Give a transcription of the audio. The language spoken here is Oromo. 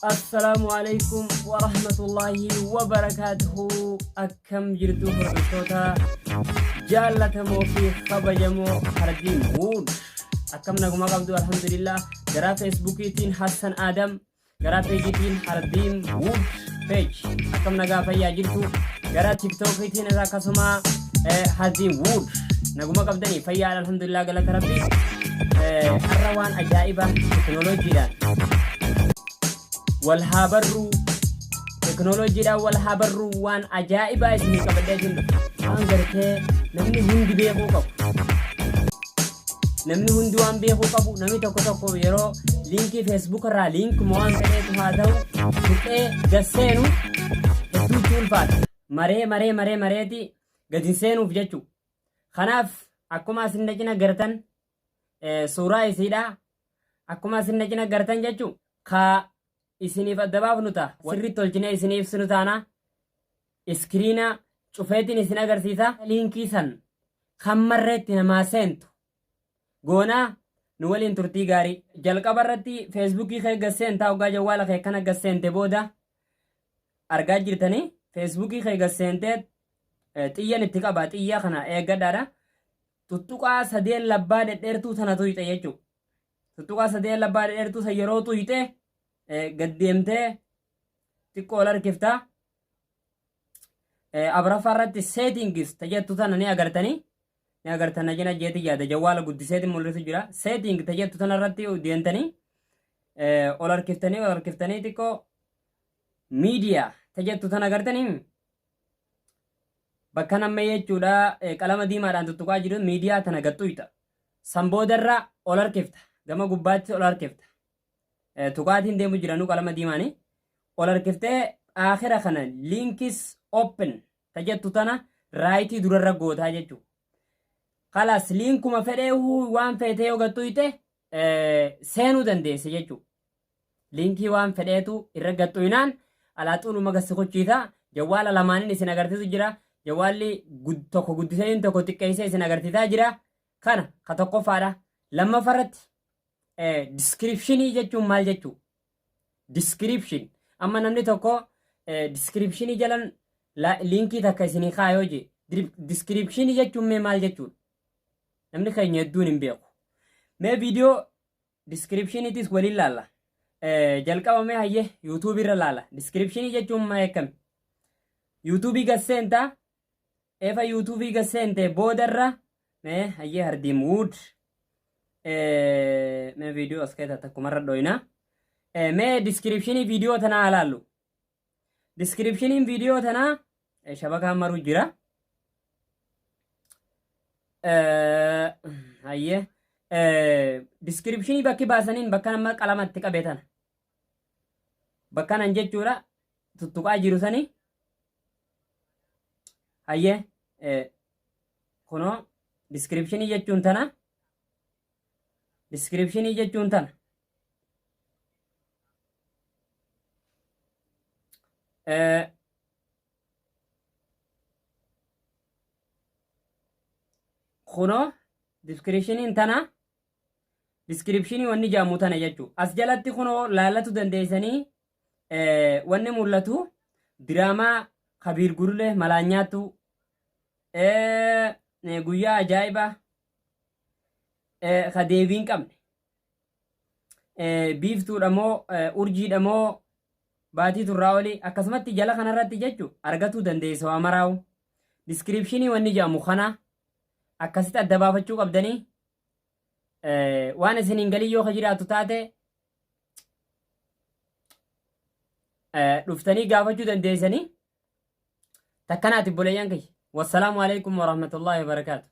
Assalaamu alaikum wa rahmatullahi wa barakaatuhu. Akkam jirtu hordoftoota jaallatamoo fi kabajamoo Hardiin Wood. Akkam naguma qabdu alhamdulillah. Garaa Feesbuukiitiin Hassan Adam, garaa peejiitiin Hardiin Wood page. Akkam nagaa fayyaa jirtu. Garaa Tiktookiitiin akkasuma Hardiin Wood. Naguma qabdanii fayyaa alhamdulillah galata rabbii. Har'a waan ajaa'ibaa teknooloojiidhaan wal haa barruu teknooloojiidhaan wal haa barruu waan ajaa'ibaa isinii qabadhee isin dhufe waan gartee namni hundi beekuu qabu. Namni hundi waan beekuu qabu namni tokko tokko yeroo liinkii feesbuuk irraa liinkuma waan fedheetu haa ta'u tuqee gasseenu hedduutti ulfaata. Maree maree maree mareeti gadi hin seenuuf jechuudha. Kanaaf akkuma asin na cina gartan suuraa isiidha. Akkuma asin na cina gartan jechuun ka isiniif adda baafnu ta'a. Sirriitti tolchinee isinii ibsinu taana. Iskiriina cufeetiin isin agarsiisa. Liinkii san kan marreetti namaa seentu goonaa nu waliin turtii gaarii. Jalqaba irratti feesbuukii kee gad seentaa hoggaa jawwaala kee kana gad seente booda argaa jirtanii feesbuukii kee gad seentee xiyyan itti qaba xiyya kana eeggadhaadha. Tuttuqaa sadeen labbaa dhedheertuu tana tuyxe jechuudha. Tuttuqaa sadeen labbaa dhedheertuu san yeroo tuyxe gad deemtee xiqqoo ol harkifta. Afraffaa irratti settings tajettu tana ni agartanii. Ni agartan na jina jeeti yaada jawwaala guddiseeti mul'isu jira. Setting tajettu tana irratti deemtanii ol harkiftanii ol harkiftanii xiqqoo miidiyaa tajettu tana agartanii. Bakka namma jechuudha qalama diimaadhaan tuttuqaa jiru miidiyaa tana gad tuyxa. San boodarra ol harkifta. Gama gubbaatti ol harkifta. Tuqaatiin deemu jiranuu qalama diimaani. Ol harkiftee aakhira kana links open ta jettu tana raayitii durarra gootaa jechuudha. Kalaas liinkuma fedhee waan feetee yoo gad tuyxe seenuu dandeesse jechuudha. Liinkii waan fedheetu irra gad xuynaan alaa xuuluma gad si kuchiisa. Jawwaala lamaanin isin agarsiisu jira. Jawwaalli tokko guddisee inni tokko xiqqeessee isin agarsiisaa jira. Kana ka tokkoffaadha. Lammaffaa irratti diskiripshinii jechuun maal jechuu? Diskiripshin. Amma namni tokko diskiripshinii jalan liinkii takka isinii kaayoo jee. Diskiripshinii jechuun mee maal jechuudha? Namni keenya hedduun hin beeku. Mee viidiyoo Descriptionitis waliin laalla. Jalqaba mee hayyee YouTube irra laala. Descriptionii jechuun maa akkami? YouTube gad seentaa. Efa YouTube gad seente boodarra mee hayyee hardiim wood mee viidiyoo as keessa takkumarra dhoyna. Mee descriptionii viidiyoo tanaa haa laallu. Descriptioniin viidiyoo tanaa shabakaan maruu jira. Hayyee descriptionii bakki baasaniin bakka nama qalama itti qabe tana. Bakka nan jechuudha tuttuqaa jiru sani. Hayyee kunoo descriptionii jechuun tana. Descriptionii jechuun tana. Kunoo descriptioniin tana descriptionii wanni jedhamu tana jechuudha. As jalatti kunoo laalatu dandeessanii wanni mul'atu diraamaa Kabiir Gurlee malaan nyaattuu guyyaa ajaa'ibaa ka deebii hin qabne biiftuudha moo urjiidha moo baatii turraa olii akkasumatti jala kanarratti jechu argatuu dandeessa waa maraa'u diskiripshinii wanni jedhamu kana akkasitti adda baafachuu qabdanii waan isin hin galin yoo ka jiraatu taate dhuftanii gaafachuu dandeessanii takkanaati obboleeyyan kiyya wassalaamu alaikum warahmatullaahi wabarakaatu.